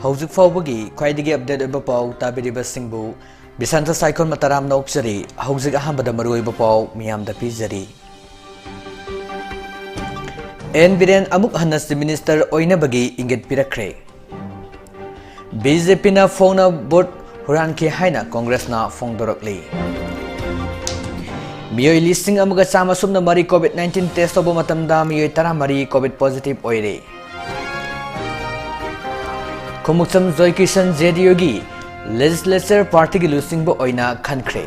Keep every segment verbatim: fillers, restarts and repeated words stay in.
ꯍꯧꯖꯤꯛ ꯐꯥꯎꯕꯒꯤ ꯈ꯭ꯋꯥꯏꯗꯒꯤ update ꯑꯣꯏꯕ ꯄꯥꯎ ꯇꯥꯕꯤꯔꯤꯕꯁꯤꯡꯕꯨ ꯕꯤꯁꯥꯟꯇ ꯁꯥꯏꯈꯣꯟ ꯃꯇꯔꯥꯝꯅ ꯑꯣꯛꯆꯔꯤ꯫ ꯍꯧꯖꯤꯛ ꯑꯍꯥꯟꯕꯗ ꯃꯔꯨꯑꯣꯏꯕ ꯄꯥꯎ ꯃꯤꯌꯥꯝꯗ ꯄꯤꯖꯔꯤ꯫ ꯑꯦꯟ ꯕꯤꯔꯦꯟ ꯑꯃꯨꯛ ꯍꯟꯅ Chief Minister ꯑꯣꯏꯅꯕꯒꯤ ꯏꯪꯒꯤꯠ ꯄꯤꯔꯛꯈ꯭ꯔꯦ꯫ ꯕꯤ ꯖꯦ ꯄꯤꯅ ꯐꯣꯡꯅ vote ꯍꯨꯔꯥꯟꯈꯤ ꯍꯥꯏꯅ ꯀꯣꯡꯒ꯭ꯔꯦꯁꯅ ꯐꯣꯡꯗꯣꯔꯛꯂꯤ꯫ ꯃꯤꯑꯣꯏ ꯂꯤꯁꯤꯡ ꯑꯃꯒ ꯆꯥꯝꯃ ꯁꯨꯞꯅ ꯃꯔꯤ COVID nineteen test ꯇꯧꯕ ꯃꯇꯝꯗ ꯃꯤꯑꯣꯏ ꯇꯔꯥꯃꯔꯤ COVID positive ꯑꯣꯏꯔꯦ꯫ ꯈꯨꯃꯨꯛꯆꯝ ꯖꯣꯏꯀꯤꯁꯟ J D U ꯒꯤ legislature party ꯒꯤ ꯂꯨꯆꯤꯡꯕ ꯑꯣꯏꯅ ꯈꯟꯈ꯭ꯔꯦ꯫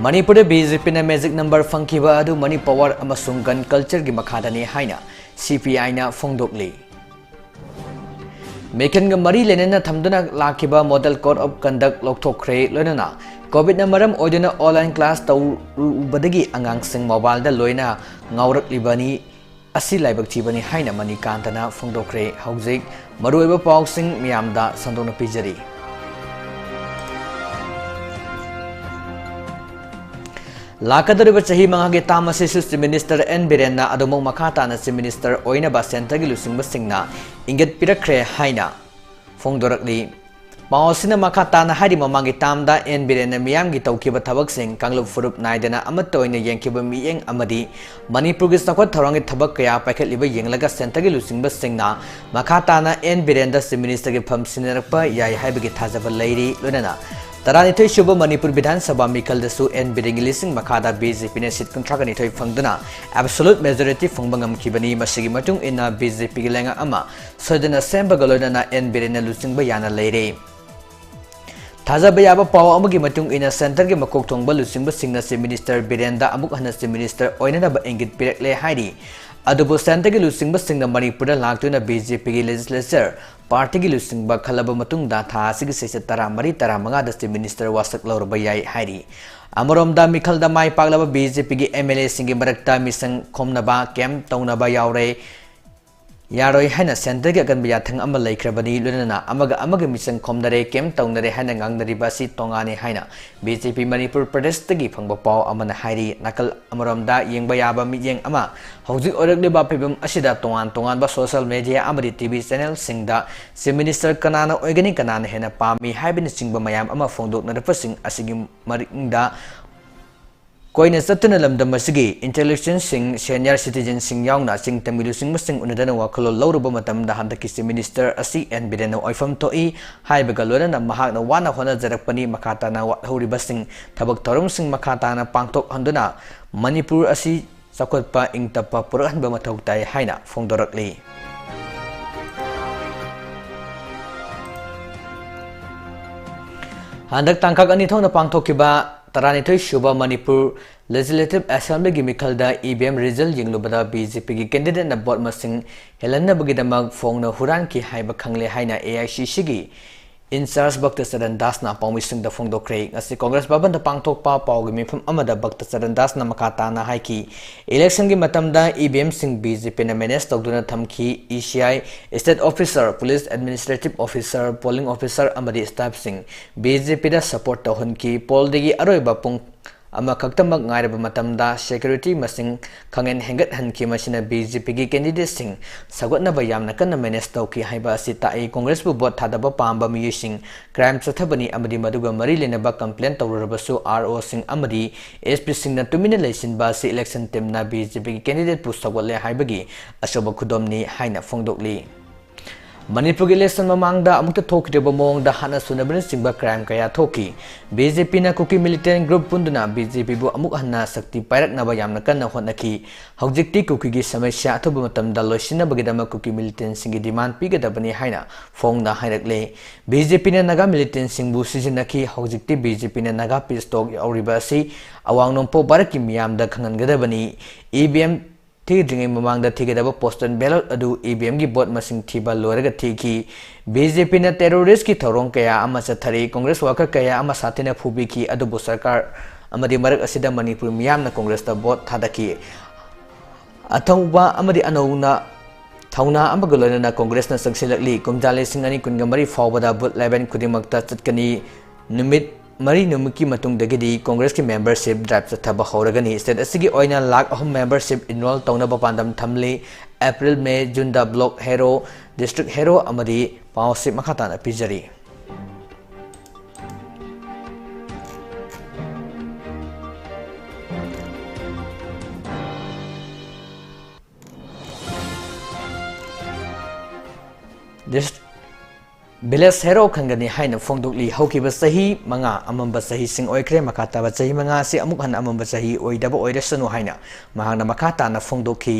ꯃꯅꯤꯄꯨꯔꯗ B J P ꯅ magic number ꯐꯪꯈꯤꯕ ꯑꯗꯨ money power ꯑꯃꯁꯨꯡ gun culture ꯒꯤ ꯃꯈꯥꯗꯅꯤ ꯍꯥꯏꯅ C P I ꯅ ꯐꯣꯡꯗꯣꯛꯂꯤ꯫ ꯃꯤꯈꯜꯒ ꯃꯔꯤ ꯂꯩꯅꯅ ꯊꯝꯗꯨꯅ ꯂꯥꯛꯈꯤꯕ Model Code of Conduct ꯂꯧꯊꯣꯛꯈ꯭ꯔꯦ, ꯂꯣꯏꯅꯅ COVID ꯅ ꯃꯔꯝ ꯑꯣꯏꯗꯨꯅ online class ꯇꯧꯔꯨꯕꯗꯒꯤ ꯑꯉꯥꯡꯁꯤꯡ mobile ꯗ ꯂꯣꯏꯅ ꯉꯥꯎꯔꯛꯂꯤꯕꯅꯤ꯫ ꯑꯁꯤ ꯂꯥꯏꯕꯛ ꯊꯤꯕꯅꯤ ꯍꯥꯏꯅ ꯃꯅꯤꯀꯥꯟꯇꯅ ꯐꯣꯡꯗꯣꯛꯈ꯭ꯔꯦ꯫ ꯍꯧꯖꯤꯛ ꯃꯔꯨꯑꯣꯏꯕ ꯄꯥꯎꯁꯤꯡ ꯃꯤꯌꯥꯝꯗ ꯁꯟꯗꯣꯛꯅ ꯄꯤꯖꯔꯤ꯫ ꯂꯥꯛꯀꯗꯧꯔꯤꯕ ꯆꯍꯤ ꯃꯉꯥꯒꯤ term ꯑꯁꯤꯁꯨ Chief Minister N ꯕꯤꯔꯦꯟꯅ ꯑꯗꯨꯃꯛ ꯃꯈꯥ ꯇꯥꯅ Chief Minister ꯑꯣꯏꯅꯕ centre ꯒꯤ ꯂꯨꯆꯤꯡꯕꯁꯤꯡꯅ ꯏꯪꯒꯤꯠ ꯄꯤꯔꯛꯈ꯭ꯔꯦ ꯍꯥꯏꯅ ꯐꯣꯡꯗꯣꯔꯛꯂꯤ꯫ ꯄꯥꯎ ꯑꯁꯤꯅ ꯃꯈꯥ ꯇꯥꯅ ꯍꯥꯏꯔꯤ, ꯃꯃꯥꯡꯒꯤ term ꯗ N ꯕꯤꯔꯦꯟꯅ ꯃꯤꯌꯥꯝꯒꯤ ꯇꯧꯈꯤꯕ ꯊꯕꯛꯁꯤꯡ, ꯀꯥꯡꯂꯨꯞ ꯐꯨꯔꯨꯞ ꯅꯥꯏꯗꯅ ꯑꯃꯠꯇ ꯑꯣꯏꯅ ꯌꯦꯡꯈꯤꯕ ꯃꯤꯠꯌꯦꯡ ꯑꯃꯗꯤ ꯃꯅꯤꯄꯨꯔꯒꯤ ꯆꯥꯎꯈꯠ ꯊꯧꯔꯥꯡꯒꯤ ꯊꯕꯛ ꯀꯌꯥ ꯄꯥꯏꯈꯠꯂꯤꯕ ꯌꯦꯡꯂꯒ centre ꯒꯤ ꯂꯨꯆꯤꯡꯕꯁꯤꯡꯅ ꯃꯈꯥ ꯇꯥꯅ N ꯕꯤꯔꯦꯟꯗ Chief Minister ꯒꯤ ꯐꯝ ꯁꯤꯟꯅꯔꯛꯄ ꯌꯥꯏ ꯍꯥꯏꯕꯒꯤ ꯊꯥꯖꯕ ꯂꯩꯔꯤ꯫ ꯂꯣꯏꯅꯅ ꯇꯔꯥꯅꯤꯊꯣꯏ ꯁꯨꯕ ꯃꯅꯤꯄꯨꯔ ꯕꯤꯙꯥꯟ ꯁꯚꯥ ꯃꯤꯈꯜꯗꯁꯨ N ꯕꯤꯔꯦꯟꯒꯤ ꯂꯤꯁꯤꯡ ꯃꯈꯥꯗ B J P ꯅ seat ꯀꯨꯟꯊ꯭ꯔꯥꯒ ꯅꯤꯊꯣꯏ ꯐꯪꯗꯨꯅ absolute majority ꯐꯪꯕ ꯉꯝꯈꯤꯕꯅꯤ꯫ ꯃꯁꯤꯒꯤ ꯃꯇꯨꯡ ꯏꯟꯅ B J P ꯒꯤ ꯂꯩꯉꯥꯛ ꯑꯃ ꯁꯣꯏꯗꯅ ꯁꯦꯝꯕꯒ ꯂꯣꯏꯅꯅ N ꯕꯤꯔꯦꯟꯅ ꯂꯨꯆꯤꯡꯕ ꯌꯥꯅ ꯂꯩꯔꯦ꯫ ꯊꯥꯖꯕ ꯌꯥꯕ ꯄꯥꯎ ꯑꯃꯒꯤ ꯃꯇꯨꯡ ꯏꯟꯅ, centre ꯒꯤ ꯃꯀꯣꯛ ꯊꯣꯡꯕ ꯂꯨꯆꯤꯡꯕꯁꯤꯡꯅ Chief Minister ꯕꯤꯔꯦꯟꯗ ꯑꯃꯨꯛ ꯍꯟꯅ Chief Minister ꯑꯣꯏꯅꯅꯕ ꯏꯪꯒꯤꯠ ꯄꯤꯔꯛꯂꯦ ꯍꯥꯏꯔꯤ꯫ ꯑꯗꯨꯕꯨ centre ꯒꯤ ꯂꯨꯆꯤꯡꯕꯁꯤꯡꯅ ꯃꯅꯤꯄꯨꯔꯗ ꯂꯥꯛꯇꯨꯅ B J P ꯒꯤ legislature party ꯒꯤ ꯂꯨꯆꯤꯡꯕ ꯈꯜꯂꯕ ꯃꯇꯨꯡꯗ ꯊꯥ ꯑꯁꯤꯒꯤ ꯁꯦꯁꯟ ꯇꯔꯥꯃꯔꯤ, ꯇꯔꯥꯃꯉꯥꯗ Chief Minister ꯋꯥꯁꯛ ꯂꯧꯔꯕ ꯌꯥꯏ ꯍꯥꯏꯔꯤ꯫ ꯑꯃꯔꯣꯝꯗ ꯃꯤꯈꯜꯗ ꯃꯥꯏ ꯄꯥꯛꯂꯕ B J P ꯒꯤ M L A ꯁꯤꯡꯒꯤ ꯃꯔꯛꯇ ꯃꯤꯁꯪ ꯈꯣꯝꯅꯕ camp ꯇꯧꯅꯕ ꯌꯥꯎꯔꯦ꯫ ꯌꯥꯔꯣꯏ ꯍꯥꯏꯅ centreꯒꯤ ꯑꯀꯟꯕ ꯌꯥꯊꯪ ꯑꯃ ꯂꯩꯈ꯭ꯔꯕꯅꯤ, ꯂꯣꯏꯅꯅ ꯑꯃꯒ ꯑꯃꯒ ꯃꯤꯆꯪ ꯈꯣꯝꯅꯔꯦ, camp ꯇꯧꯅꯔꯦ ꯍꯥꯏꯅ ꯉꯥꯡꯅꯔꯤꯕ ꯑꯁꯤ ꯇꯣꯉꯥꯟꯅꯤ ꯍꯥꯏꯅ BJP ꯃꯅꯤꯄꯨꯔ ꯄ꯭ꯔꯗꯦꯁꯇꯒꯤ ꯐꯪꯕ ꯄꯥꯎ ꯑꯃꯅ ꯍꯥꯏꯔꯤ꯫ ꯅꯥꯀꯜ ꯑꯃꯔꯣꯝꯗ ꯌꯦꯡꯕ ꯌꯥꯕ ꯃꯤꯠꯌꯦꯡ ꯑꯃ, ꯍꯧꯖꯤꯛ ꯑꯣꯏꯔꯛꯂꯤꯕ ꯐꯤꯕꯝ ꯑꯁꯤꯗ ꯇꯣꯉꯥꯟ ꯇꯣꯉꯥꯟꯕ social media ꯑꯃꯗꯤ TV channelꯁꯤꯡꯗ Chief Minister ꯀꯅꯥꯅ ꯑꯣꯏꯒꯅꯤ, ꯀꯅꯥꯅ ꯍꯦꯟꯅ ꯄꯥꯝꯃꯤ ꯍꯥꯏꯕꯅꯆꯤꯡꯕ ꯃꯌꯥꯝ ꯑꯃ ꯐꯣꯡꯗꯣꯛꯅꯔꯛꯄꯁꯤꯡ ꯑꯁꯤꯒꯤ ꯃꯔꯤꯡꯗ ꯀꯣꯏꯅ ꯆꯠꯇꯨꯅ ꯂꯝꯗꯝ ꯑꯁꯤꯒꯤ intellectualꯁꯤꯡ, senior citizenꯁꯤꯡ ꯌꯥꯎꯅ ꯆꯤꯡ ꯇꯝꯃꯤ ꯂꯨꯆꯤꯡꯕꯁꯤꯡ ꯎꯅꯗꯨꯅ ꯋꯥꯈꯜꯂꯣꯟ ꯂꯧꯔꯨꯕ ꯃꯇꯝꯗ ꯍꯟꯗꯛꯀꯤ Chief Minister ꯑꯁꯤ N ꯕꯤꯔꯦꯟꯅ ꯑꯣꯏꯐꯝ ꯊꯣꯛꯏ꯫ ꯍꯥꯏꯕꯒ ꯂꯣꯏꯅꯅ ꯃꯍꯥꯛꯅ ꯋꯥꯅ ꯍꯣꯠꯅꯖꯔꯛꯄꯅꯤ, ꯃꯈꯥ ꯇꯥꯅ ꯋꯥꯠꯍꯧꯔꯤꯕꯁꯤꯡ, ꯊꯕꯛ ꯊꯧꯔꯝꯁꯤꯡ ꯃꯈꯥ ꯇꯥꯅ ꯄꯥꯡꯊꯣꯛꯍꯟꯗꯨꯅ ꯃꯅꯤꯄꯨꯔ ꯑꯁꯤ ꯆꯥꯎꯈꯠꯄ, ꯏꯪ ꯇꯞꯄ ꯄꯨꯔꯛꯍꯟꯕ ꯃꯊꯧ ꯇꯥꯏ ꯍꯥꯏꯅ ꯐꯣꯡꯗꯣꯔꯛꯂꯤ꯫ ꯍꯟꯗꯛ ꯇꯥꯡꯀꯛ ꯑꯅꯤ ꯊꯣꯛꯅ ꯄꯥꯡꯊꯣꯛꯈꯤꯕ ꯇꯔꯥꯅꯤꯊꯣꯏ ꯁꯨꯕ Manipur Legislative Assemblyꯒꯤ ꯃꯤꯈꯜꯗ EVM result ꯌꯦꯡꯂꯨꯕꯗ BJPꯒꯤ candidateꯅ vote ꯃꯁꯤꯡ ꯍꯦꯜꯍꯟꯅꯕꯒꯤꯗꯃꯛ ꯐꯣꯡꯅ ꯍꯨꯔꯥꯟꯈꯤ ꯍꯥꯏꯕ ꯈꯪꯂꯦ ꯍꯥꯏꯅ AICCꯒꯤ in charge ꯚꯛꯇ ꯆꯔꯟ ꯗꯥꯁꯅ ꯄꯥꯎꯃꯤꯁꯤꯡꯗ ꯐꯣꯡꯗꯣꯛꯈ꯭ꯔꯦ꯫ ꯉꯁꯤ ꯀꯣꯡꯒ꯭ꯔꯦꯁ ꯚꯕꯟꯗ ꯄꯥꯡꯊꯣꯛꯄ ꯄꯥꯎꯒꯤ ꯃꯤꯐꯝ ꯑꯃꯗ ꯚꯛꯇ ꯆꯔꯟ ꯗꯥꯁꯅ ꯃꯈꯥ ꯇꯥꯅ ꯍꯥꯏꯈꯤ, electionꯒꯤ ꯃꯇꯝꯗ EVMꯁꯤꯡ BJPꯅ manage ꯇꯧꯗꯨꯅ ꯊꯝꯈꯤ꯫ ECI, state officer, police administrative officer, polling officer ꯑꯃꯗꯤ staffꯁꯤꯡ BJPꯗ support ꯇꯧꯍꯟꯈꯤ꯫ Pollꯗꯒꯤ ꯑꯔꯣꯏꯕ ꯄꯨꯡ ꯑꯃꯈꯛꯇꯃꯛ ꯉꯥꯏꯔꯕ ꯃꯇꯝꯗ security ꯃꯁꯤꯡ ꯈꯪꯍꯦꯟ ꯍꯦꯟꯒꯠꯍꯟꯈꯤ꯫ ꯃꯁꯤꯅ BJPꯒꯤ candidateꯁꯤꯡ ꯁꯧꯒꯠꯅꯕ ꯌꯥꯝꯅ ꯀꯟꯅ manage ꯇꯧꯈꯤ ꯍꯥꯏꯕ ꯑꯁꯤ ꯇꯥꯛꯏ꯫ ꯀꯣꯡꯒ꯭ꯔꯦꯁꯄꯨ vote ꯊꯥꯗꯕ ꯄꯥꯝꯕ ꯃꯤꯑꯣꯏꯁꯤꯡ crime ꯆꯠꯊꯕꯅꯤ ꯑꯃꯗꯤ ꯃꯗꯨꯒ ꯃꯔꯤ ꯂꯩꯅꯕ complaint ꯇꯧꯔꯨꯔꯕꯁꯨ ROꯁꯤꯡ ꯑꯃꯗꯤ SPꯁꯤꯡꯅ ꯇꯨꯃꯤꯟꯅ ꯂꯩꯁꯤꯟꯕ ꯑꯁꯤ election teamꯅ BJPꯒꯤ candidateꯄꯨ ꯁꯧꯒꯠꯂꯦ ꯍꯥꯏꯕꯒꯤ ꯑꯆꯧꯕ ꯈꯨꯗꯝꯅꯤ ꯍꯥꯏꯅ ꯐꯣꯡꯗꯣꯛꯂꯤ꯫ ꯃꯅꯤꯄꯨꯔꯒꯤ election ꯃꯃꯥꯡꯗ ꯑꯃꯨꯛꯇ ꯊꯣꯛꯈꯤꯗ꯭ꯔꯤꯕ ꯃꯑꯣꯡꯗ ꯍꯥꯠꯅ ꯁꯨꯅꯕꯅꯆꯤꯡꯕ crime ꯀꯌꯥ ꯊꯣꯛꯈꯤ꯫ BJPꯅ ꯀꯨꯀꯤ militant group ꯄꯨꯟꯗꯨꯅ BJPꯕꯨ ꯑꯃꯨꯛ ꯍꯟꯅ ꯁꯛꯇꯤ ꯄꯥꯏꯔꯛꯅꯕ ꯌꯥꯝꯅ ꯀꯟꯅ ꯍꯣꯠꯅꯈꯤ꯫ ꯍꯧꯖꯤꯛꯇꯤ ꯀꯨꯀꯤꯒꯤ ꯁꯃꯁ꯭ꯌꯥ ꯑꯊꯨꯕ ꯃꯇꯝꯗ ꯂꯣꯏꯁꯤꯟꯅꯕꯒꯤꯗꯃꯛ ꯀꯨꯀꯤ militantꯁꯤꯡꯒꯤ demand ꯄꯤꯒꯗꯕꯅꯤ ꯍꯥꯏꯅ ꯐꯣꯡꯅ ꯍꯥꯏꯔꯛꯂꯦ꯫ BJPꯅ ꯅꯥꯒꯥ militantꯁꯤꯡꯕꯨ ꯁꯤꯖꯤꯟꯅꯈꯤ꯫ ꯍꯧꯖꯤꯛꯇꯤ BJPꯅ ꯅꯥꯒꯥ peace talk ꯌꯥꯎꯔꯤꯕ ꯑꯁꯤ ꯑꯋꯥꯡ ꯅꯣꯡꯄꯣꯛ ꯚꯥꯔꯠꯀꯤ ꯃꯤꯌꯥꯝꯗ ꯈꯪꯍꯟꯒꯗꯕꯅꯤ꯫ EVM ꯊꯤꯗ꯭ꯔꯤꯉꯩ ꯃꯃꯥꯡꯗ ꯊꯤꯒꯗꯕ postal ballot ꯑꯗꯨ EVMꯒꯤ vote ꯃꯁꯤꯡ ꯊꯤꯕ ꯂꯣꯏꯔꯒ ꯊꯤꯈꯤ꯫ BJPꯅ terroristꯀꯤ ꯊꯧꯔꯣꯡ ꯀꯌꯥ ꯑꯃ ꯆꯠꯊꯔꯤ꯫ ꯀꯣꯡꯒ꯭ꯔꯦꯁ worker ꯀꯌꯥ ꯑꯃ ꯁꯥꯊꯤꯅ ꯐꯨꯕꯤꯈꯤ꯫ ꯑꯗꯨꯕꯨ ꯁꯔꯀꯥꯔ ꯑꯃꯗꯤ ꯃꯔꯛ ꯑꯁꯤꯗ ꯃꯅꯤꯄꯨꯔ ꯃꯤꯌꯥꯝꯅ ꯀꯣꯡꯒ꯭ꯔꯦꯁꯇ vote ꯊꯥꯗꯈꯤ꯫ ꯑꯊꯧꯕ ꯑꯃꯗꯤ ꯑꯅꯧꯅ ꯊꯧꯅꯥ ꯑꯃꯒ ꯂꯣꯏꯅꯅ ꯀꯣꯡꯒ꯭ꯔꯦꯁꯅ ꯆꯪꯁꯤꯜꯂꯛꯂꯤ꯫ ꯀꯨꯝꯖꯥ ꯂꯤꯁꯤꯡ ꯑꯅꯤ ꯀꯨꯟꯒ ꯃꯔꯤ ꯐꯥꯎꯕꯗ ꯕꯨꯊ eleven ꯈꯨꯗꯤꯡꯃꯛꯇ ꯆꯠꯀꯅꯤ꯫ ꯅꯨꯃꯤꯠ ꯃꯔꯤ ꯅꯨꯃꯤꯠꯀꯤ ꯃꯇꯨꯡꯗꯒꯤꯗꯤ ꯀꯣꯡꯒ꯭ꯔꯦꯁꯀꯤ membership drive ꯆꯠꯊꯕ ꯍꯧꯔꯒꯅꯤ꯫ State ꯑꯁꯤꯒꯤ ꯑꯣꯏꯅ ꯂꯥꯈ ꯑꯍꯨꯝ membership enroll ꯇꯧꯅꯕ ꯄꯥꯟꯗꯝ ꯊꯝꯂꯤ꯫ April, May, June ꯗ block hero, district hero ꯑꯃꯗꯤ ꯄꯥꯎꯁꯤ ꯃꯈꯥ ꯇꯥꯅ ꯄꯤꯖꯔꯤ꯫ Dis-, village hero ꯈꯟꯒꯅꯤ ꯍꯥꯏꯅ ꯐꯣꯡꯗꯣꯛꯂꯤ꯫ ꯍꯧꯈꯤꯕ ꯆꯍꯤ ꯃꯉꯥ ꯑꯃꯝꯕ ꯆꯍꯤꯁꯤꯡ ꯑꯣꯏꯈ꯭ꯔꯦ꯫ ꯃꯈꯥ ꯇꯥꯕ ꯆꯍꯤ ꯃꯉꯥ ꯑꯁꯤ ꯑꯃꯨꯛ ꯍꯟꯅ ꯑꯃꯝꯕ ꯆꯍꯤ ꯑꯣꯏꯗꯕ ꯑꯣꯏꯔꯁꯅꯨ ꯍꯥꯏꯅ ꯃꯍꯥꯛꯅ ꯃꯈꯥ ꯇꯥꯅ ꯐꯣꯡꯗꯣꯛꯈꯤ꯫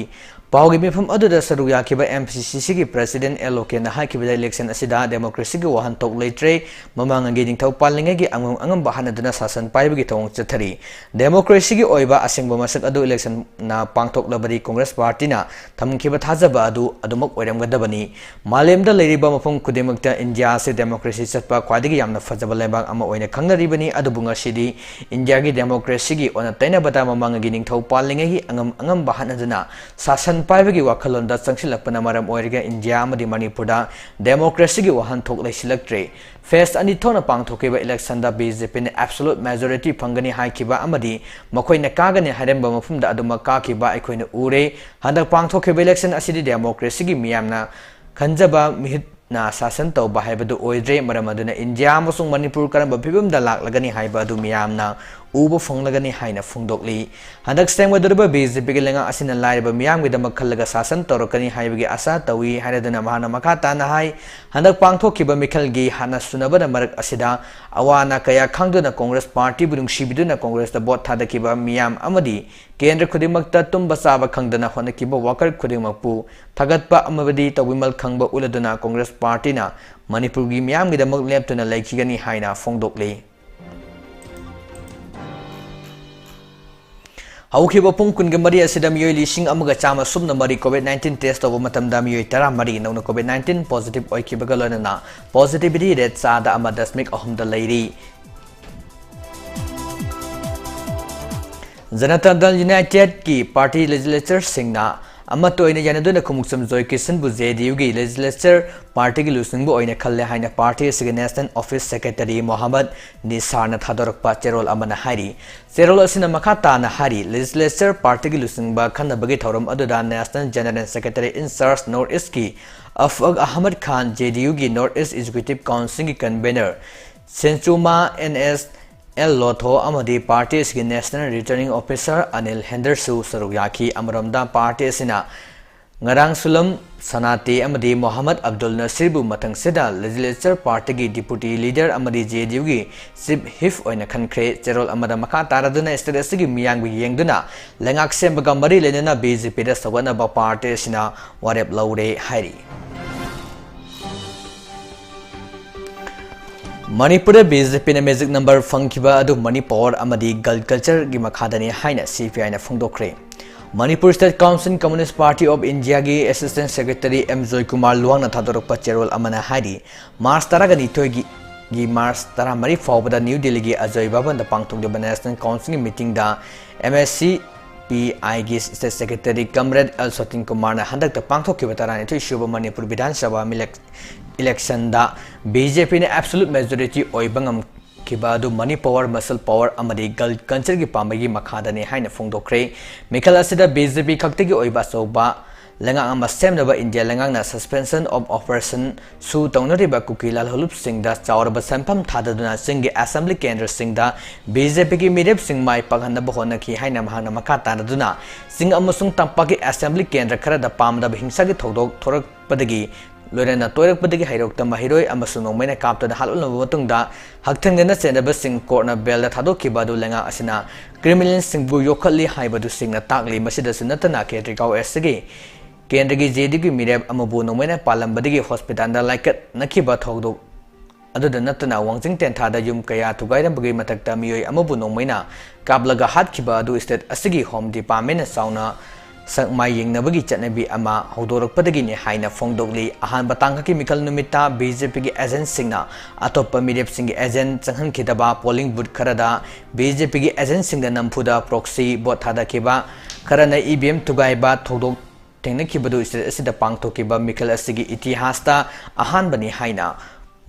ꯄꯥꯎꯒꯤ ꯃꯤꯐꯝ ꯑꯗꯨꯗ ꯁꯔꯨꯛ ꯌꯥꯈꯤꯕ M C C C ꯒꯤ president L Loken ꯅ ꯍꯥꯏꯈꯤꯕꯗ election ꯑꯁꯤꯗ democracy ꯒꯤ ꯋꯥꯍꯟꯊꯣꯛ ꯂꯩꯇ꯭ꯔꯦ꯫ ꯃꯃꯥꯡꯉꯩꯒꯤ ꯅꯤꯡꯊꯧ ꯄꯥꯜꯂꯤꯉꯩꯒꯤ ꯑꯉꯝ ꯑꯉꯝꯕ ꯍꯥꯠꯅꯗꯨꯅ ꯁꯥꯁꯟ ꯄꯥꯏꯕꯒꯤ ꯊꯧꯑꯣꯡ ꯆꯠꯊꯔꯤ꯫ Democracy ꯒꯤ ꯑꯣꯏꯕ ꯑꯁꯦꯡꯕ ꯃꯁꯛ ꯑꯗꯨ election ꯅ ꯄꯥꯡꯊꯣꯛꯂꯕꯗꯤ Congress party ꯅ ꯊꯝꯈꯤꯕ ꯊꯥꯖꯕ ꯑꯗꯨ ꯑꯗꯨꯃꯛ ꯑꯣꯏꯔꯝꯒꯗꯕꯅꯤ꯫ ꯃꯥꯂꯦꯝꯗ ꯂꯩꯔꯤꯕ ꯃꯐꯝ ꯈꯨꯗꯤꯡꯃꯛꯇ India ꯑꯁꯤ democracy ꯆꯠꯄ ꯈ꯭ꯋꯥꯏꯗꯒꯤ ꯌꯥꯝꯅ ꯐꯖꯕ ꯂꯩꯕꯥꯛ ꯑꯃ ꯑꯣꯏꯅ ꯈꯪꯅꯔꯤꯕꯅꯤ, ꯑꯗꯨꯕꯨ ꯉꯁꯤꯗꯤ India ꯒꯤ democracy ꯒꯤ ꯑꯣꯟꯅ ꯇꯩꯅꯕꯗ ꯃꯃꯥꯡꯉꯩꯒꯤ ꯅꯤꯡꯊꯧ ꯄꯥꯜꯂꯤꯉꯩꯒꯤ ꯑꯉꯝ ꯑꯉꯝꯕ ꯍꯥꯠꯅꯗꯨꯅ ꯁꯥꯁꯟ ꯄꯥꯏꯕꯒꯤ ꯋꯥꯈꯜꯂꯣꯟꯗ ꯆꯪꯁꯤꯜꯂꯛꯄꯅ ꯃꯔꯝ ꯑꯣꯏꯔꯒ India ꯑꯃꯗꯤ ꯃꯅꯤꯄꯨꯔꯗ democracy ꯒꯤ ꯋꯥꯍꯟꯊꯣꯛ ꯂꯩꯁꯤꯜꯂꯛꯇ꯭ꯔꯦ꯫ Phase ꯑꯅꯤ ꯊꯣꯛꯅ ꯄꯥꯡꯊꯣꯛꯈꯤꯕ election ꯗ B J P ꯅ absolute majority ꯐꯪꯒꯅꯤ ꯍꯥꯏꯈꯤꯕ ꯑꯃꯗꯤ ꯃꯈꯣꯏꯅ ꯀꯥꯒꯅꯤ ꯍꯥꯏꯔꯝꯕ ꯃꯐꯝꯗ ꯑꯗꯨꯃꯛ ꯀꯥꯈꯤꯕ ꯑꯩꯈꯣꯏꯅ ꯎꯔꯦ꯫ ꯍꯟꯗꯛ ꯄꯥꯡꯊꯣꯛꯈꯤꯕ election ꯑꯁꯤꯗꯤ democracy ꯒꯤ ꯃꯤꯌꯥꯝꯅ ꯈꯟꯖꯕ ꯃꯤꯍꯨꯠꯅ ꯁꯥꯁꯟ ꯇꯧꯕ ꯍꯥꯏꯕꯗꯨ ꯑꯣꯏꯗ꯭ꯔꯦ꯫ ꯃꯔꯝ ꯑꯗꯨꯅ India ꯑꯃꯁꯨꯡ ꯃꯅꯤꯄꯨꯔ ꯀꯔꯝꯕ ꯐꯤꯕꯝꯗ ꯂꯥꯛꯂꯒꯅꯤ ꯍꯥꯏꯕ ꯑꯗꯨ ꯃꯤꯌꯥꯝꯅ ꯎꯕ ꯐꯪꯂꯒꯅꯤ ꯍꯥꯏꯅ ꯐꯣꯡꯗꯣꯛꯂꯤ꯫ ꯍꯟꯗꯛ ꯁꯦꯝꯒꯗꯧꯔꯤꯕ B J P ꯒꯤ ꯂꯩꯉꯥꯛ ꯑꯁꯤꯅ ꯂꯥꯏꯔꯕ ꯃꯤꯌꯥꯝꯒꯤꯗꯃꯛ ꯈꯜꯂꯒ ꯁꯥꯁꯟ ꯇꯧꯔꯛꯀꯅꯤ ꯍꯥꯏꯕꯒꯤ ꯑꯥꯁꯥ ꯇꯧꯏ ꯍꯥꯏꯔꯗꯨꯅ ꯃꯍꯥꯛꯅ ꯃꯈꯥ ꯇꯥꯅ ꯍꯥꯏ, ꯍꯟꯗꯛ ꯄꯥꯡꯊꯣꯛꯈꯤꯕ ꯃꯤꯈꯜꯒꯤ ꯍꯥꯟꯅ ꯁꯨꯅꯕꯅ ꯃꯔꯛ ꯑꯁꯤꯗ ꯑꯋꯥ ꯑꯅꯥ ꯀꯌꯥ ꯈꯥꯡꯗꯨꯅ Congress party ꯕꯨ ꯅꯨꯡꯁꯤꯕꯤꯗꯨꯅ Congress ꯇ vote ꯊꯥꯗꯈꯤꯕ ꯃꯤꯌꯥꯝ ꯑꯃꯗꯤ ꯀꯦꯟꯗ꯭ꯔ ꯈꯨꯗꯤꯡꯃꯛꯇ ꯇꯨꯝꯕ ꯆꯥꯕ ꯈꯪꯗꯅ ꯍꯣꯠꯅꯈꯤꯕ worker ꯈꯨꯗꯤꯡꯃꯛꯄꯨ ꯊꯥꯒꯠꯄ ꯑꯃꯗꯤ ꯇꯧꯕꯤꯃꯜ ꯈꯪꯕ ꯎꯠꯂꯗꯨꯅ Congress party ꯅ ꯃꯅꯤꯄꯨꯔꯒꯤ ꯃꯤꯌꯥꯝꯒꯤꯗꯃꯛ ꯂꯦꯞꯇꯨꯅ ꯂꯩꯈꯤꯒꯅꯤ ꯍꯥꯏꯅ ꯐꯣꯡꯗꯣꯛꯂꯤ꯫ ꯍꯧꯈꯤꯕ ꯄꯨꯡ ꯀꯨꯟꯒ ꯃꯔꯤ ꯑꯁꯤꯗ ꯃꯤꯑꯣꯏ ꯂꯤꯁꯤꯡ ꯑꯃꯒ ꯆꯥꯝꯃ ꯁꯨꯞꯅ ꯃꯔꯤ COVID nineteen test ꯇꯧꯕ ꯃꯇꯝꯗ ꯃꯤꯑꯣꯏ ꯇꯔꯥꯃꯔꯤ ꯅꯧꯅ COVID nineteen positive ꯑꯣꯏꯈꯤꯕꯒ ꯂꯣꯏꯅꯅ positivity rate ꯆꯥꯗ ꯑꯃ ꯗꯁꯃꯤꯛ ꯑꯍꯨꯝꯗ ꯂꯩꯔꯤ꯫ ꯖꯅꯇꯥ ꯗꯜ United ꯀꯤ party legislature ꯁꯤꯡꯅ ꯑꯃꯠꯇ ꯑꯣꯏꯅ ꯌꯥꯅꯗꯨꯅ ꯈꯨꯃꯨꯛꯆꯝ ꯖꯣꯏ ꯀꯤꯁꯟꯕꯨ J D U ꯒꯤ legislature party ꯒꯤ ꯂꯨꯆꯤꯡꯕ ꯑꯣꯏꯅ ꯈꯜꯂꯦ ꯍꯥꯏꯅ party ꯑꯁꯤꯒꯤ national office secretary ꯃꯣꯍꯝꯃꯗ ꯅꯤꯁꯥꯔꯅ ꯊꯥꯗꯣꯔꯛꯄ ꯆꯦꯔꯣꯜ ꯑꯃꯅ ꯍꯥꯏꯔꯤ꯫ ꯆꯦꯔꯣꯜ ꯑꯁꯤꯅ ꯃꯈꯥ ꯇꯥꯅ ꯍꯥꯏꯔꯤ, legislature party ꯒꯤ ꯂꯨꯆꯤꯡꯕ ꯈꯟꯅꯕꯒꯤ ꯊꯧꯔꯝ ꯑꯗꯨꯗ national general secretary in charge North East ꯀꯤ ꯑꯐꯛ ꯑꯍꯃꯗ ꯈꯥꯟ, J D U ꯒꯤ North East Executive Council ꯒꯤ convener ꯁꯦꯟꯆꯨꯃꯥ N S ꯑꯦꯜ ꯂꯣꯊꯣ ꯑꯃꯗꯤ party ꯑꯁꯤꯒꯤ national returning officer ꯑꯅꯤꯜ ꯍꯦꯟꯗꯔꯁꯨ ꯁꯔꯨꯛ ꯌꯥꯈꯤ꯫ ꯑꯃꯔꯣꯝꯗ, party ꯑꯁꯤꯅ ꯉꯔꯥꯡ ꯁꯨꯂꯝ ꯁꯅꯥꯇꯦ ꯑꯃꯗꯤ ꯃꯣꯍꯝꯃꯗ ꯑꯕꯗꯨꯜ ꯅꯁꯤꯔꯕꯨ ꯃꯊꯪꯁꯤꯗ legislature party ꯒꯤ deputy leader ꯑꯃꯗꯤ J D U ꯒꯤ chief whip ꯑꯣꯏꯅ ꯈꯟꯈ꯭ꯔꯦ꯫ ꯆꯦꯔꯣꯜ ꯑꯃꯗ ꯃꯈꯥ ꯇꯥꯔꯗꯨꯅ state ꯑꯁꯤꯒꯤ ꯃꯤꯌꯥꯝꯒꯤ ꯌꯦꯡꯗꯨꯅ ꯂꯩꯉꯥꯛ ꯁꯦꯝꯕꯒ ꯃꯔꯤ ꯂꯩꯅꯅ B J P ꯗ ꯁꯧꯒꯠꯅꯕ party ꯑꯁꯤꯅ ꯋꯥꯔꯦꯞ ꯂꯧꯔꯦ ꯍꯥꯏꯔꯤ꯫ ꯃꯅꯤꯄꯨꯔꯗ B J P ꯅ magic number ꯐꯪꯈꯤꯕ ꯑꯗꯨ money power ꯑꯃꯗꯤ cult culture ꯒꯤ ꯃꯈꯥꯗꯅꯤ ꯍꯥꯏꯅ C P I ꯅ ꯐꯣꯡꯗꯣꯛꯈ꯭ꯔꯦ꯫ Manipur State Council Communist Party of India ꯒꯤ Assistant Secretary M ꯖꯣꯏꯀꯨꯃꯥꯔ ꯂꯨꯋꯥꯡꯅ ꯊꯥꯗꯣꯔꯛꯄ ꯆꯦꯔꯣꯜ ꯑꯃꯅ ꯍꯥꯏꯔꯤ, March ꯇꯔꯥꯅꯤꯊꯣꯏꯒꯤ, ꯒꯤ March ꯇꯔꯥꯃꯔꯤ ꯐꯥꯎꯕꯗ New Delhi ꯒꯤ ꯑꯖꯣꯏ ꯚꯕꯟꯗ ꯄꯥꯡꯊꯣꯛꯂꯤꯕ National Council ꯒꯤ meeting the M S C P I ꯒꯤ State Secretary Comrade L ꯁꯇꯤꯟ ꯀꯨꯃꯥꯔꯅ ꯍꯟꯗꯛꯇ ꯄꯥꯡꯊꯣꯛꯈꯤꯕ ꯇꯔꯥꯅꯤꯊꯣꯏ ꯁꯨꯕ ꯃꯅꯤꯄꯨꯔ ꯕꯤꯙꯥꯟ ꯁꯚꯥ ꯃꯤꯂꯛ-, election ꯗ B J P ꯅ absolute majority ꯑꯣꯏꯕ ꯉꯝꯈꯤꯕ ꯑꯗꯨ money power, muscle power ꯑꯃꯗꯤ cult culture ꯒꯤ ꯄꯥꯝꯕꯩꯒꯤ ꯃꯈꯥꯗꯅꯤ ꯍꯥꯏꯅ ꯐꯣꯡꯗꯣꯛꯈ꯭ꯔꯦ꯫ ꯃꯤꯈꯜ ꯑꯁꯤꯗ B J P ꯈꯛꯇꯒꯤ ꯑꯣꯏꯕ ꯑꯆꯧꯕ ꯂꯩꯉꯥꯛ ꯑꯃ ꯁꯦꯝꯅꯕ India ꯂꯩꯉꯥꯛꯅ suspension of operation ꯁꯨ ꯇꯧꯅꯔꯤꯕ ꯀꯨꯀꯤ ꯂꯥꯜꯍꯧꯂꯨꯞꯁꯤꯡꯗ ꯆꯥꯎꯔꯕ ꯁꯦꯟꯐꯝ ꯊꯥꯗꯗꯨꯅ ꯆꯤꯡꯒꯤ assembly ꯀꯦꯟꯗ꯭ꯔꯁꯤꯡꯗ B J P ꯒꯤ ꯃꯤꯔꯦꯞꯁꯤꯡ ꯃꯥꯏ ꯄꯥꯛꯍꯟꯅꯕ ꯍꯣꯠꯅꯈꯤ ꯍꯥꯏꯅ ꯃꯍꯥꯛꯅ ꯃꯈꯥ ꯇꯥꯅꯗꯨꯅ ꯆꯤꯡ ꯑꯃꯁꯨꯡ ꯇꯝꯄꯥꯛꯀꯤ assembly ꯀꯦꯟꯗ꯭ꯔ ꯈꯔꯗ ꯄꯥꯝꯗꯕ ꯍꯤꯡꯁꯥꯒꯤ ꯊꯧꯗꯣꯛ ꯊꯣꯔꯛꯄꯗꯒꯤ ꯂꯣꯏꯅꯅ ꯇꯣꯏꯔꯛꯄꯗꯒꯤ ꯍꯩꯔꯣꯛꯇ ꯃꯍꯩꯔꯣꯏ ꯑꯃꯁꯨꯡ ꯅꯣꯡꯃꯩꯅ ꯀꯥꯞꯇꯨꯅ ꯍꯥꯠꯂꯝꯂꯕ ꯃꯇꯨꯡꯗ ꯍꯛꯊꯦꯡꯅꯅ ꯆꯦꯟꯅꯕꯁꯤꯡ court ꯅ bail ꯗ ꯊꯥꯗꯣꯛꯈꯤꯕ ꯑꯗꯨ ꯂꯩꯉꯥꯛ ꯑꯁꯤꯅ criminal ꯁꯤꯡꯕꯨ ꯌꯣꯛꯈꯠꯂꯤ ꯍꯥꯏꯕꯗꯨ ꯁꯦꯡꯅ ꯇꯥꯛꯂꯤ꯫ ꯃꯁꯤꯗꯁꯨ ꯅꯠꯇꯅ ꯈꯦꯇ꯭ꯔꯤꯒꯥꯎ S ꯒꯤ ꯀꯦꯟꯗ꯭ꯔꯒꯤ J D U ꯒꯤ ꯃꯤꯔꯦꯞ ꯑꯃꯕꯨ ꯅꯣꯡꯃꯩꯅ ꯄꯥꯜꯂꯝꯕꯗꯒꯤ hospital ꯗ ꯂꯥꯏꯀꯠꯅꯈꯤꯕ ꯊꯧꯗꯣꯛ ꯑꯗꯨꯗ ꯅꯠꯇꯅ ꯋꯥꯡꯖꯤꯡ ꯇꯦꯟꯊꯥꯗ ꯌꯨꯝ ꯀꯌꯥ ꯊꯨꯒꯥꯏꯔꯝꯕꯒꯤ ꯃꯊꯛꯇ ꯃꯤꯑꯣꯏ ꯑꯃꯕꯨ ꯅꯣꯡꯃꯩꯅ ꯀꯥꯞꯂꯒ ꯍꯥꯠꯈꯤꯕ ꯑꯗꯨ state ꯑꯁꯤꯒꯤ Home Department ꯅ ꯆꯥꯎꯅ ꯁꯛ ꯃꯥꯏ ꯌꯦꯡꯅꯕꯒꯤ ꯆꯠꯅꯕꯤ ꯑꯃ ꯍꯧꯗꯣꯔꯛꯄꯗꯒꯤꯅꯤ ꯍꯥꯏꯅ ꯐꯣꯡꯗꯣꯛꯂꯤ꯫ ꯑꯍꯥꯟꯕ ꯇꯥꯡꯀꯛꯀꯤ ꯃꯤꯈꯜ ꯅꯨꯃꯤꯠꯇ B J P ꯒꯤ agent ꯁꯤꯡꯅ ꯑꯇꯣꯞꯄ ꯃꯤꯔꯦꯞꯁꯤꯡꯒꯤ agent ꯆꯪꯍꯟꯈꯤꯗꯕ, polling booth ꯈꯔꯗ B J P ꯒꯤ agent ꯁꯤꯡꯅ ꯅꯝꯐꯨꯗ proxy vote ꯊꯥꯗꯈꯤꯕ, ꯈꯔꯅ E V M ꯊꯨꯒꯥꯏꯕ ꯊꯧꯗꯣꯛ ꯊꯦꯡꯅꯈꯤꯕꯗꯨ state ꯑꯁꯤꯗ ꯄꯥꯡꯊꯣꯛꯈꯤꯕ ꯃꯤꯈꯜ ꯑꯁꯤꯒꯤ ꯏꯇꯤꯍꯥꯁꯇ ꯑꯍꯥꯟꯕꯅꯤ ꯍꯥꯏꯅ